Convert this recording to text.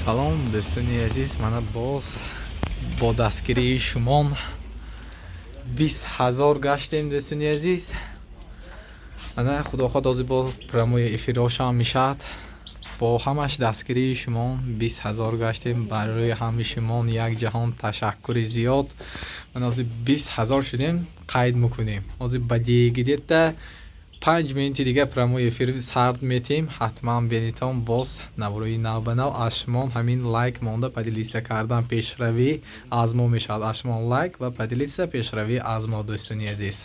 Салом, дӯстони азиз. Мана, боз бо дастгирии шумон 20 000 гаштем, дӯстони азиз. Ана, худо хоҳад, ҳозир бо прямой эфирошам мешавад. Бо ҳамаш дастгирии шумон 20 000 гаштем. Барои ҳами шумон як ҷаҳон ташаккури зиёд. Мана, ҳозир 20 000 шудем, қайд мекунем. Ҳозир ба где-то 5 минути дига прямой эфир сард метем. Ҳатман бинитон, боз наврои навбанав. Аз шумон ҳамин лайк монда, поделиться кардан, пешравӣ аз мо мешавад. Аз шумон лайк ва поделиться, пешравӣ аз мо, дӯстони азиз.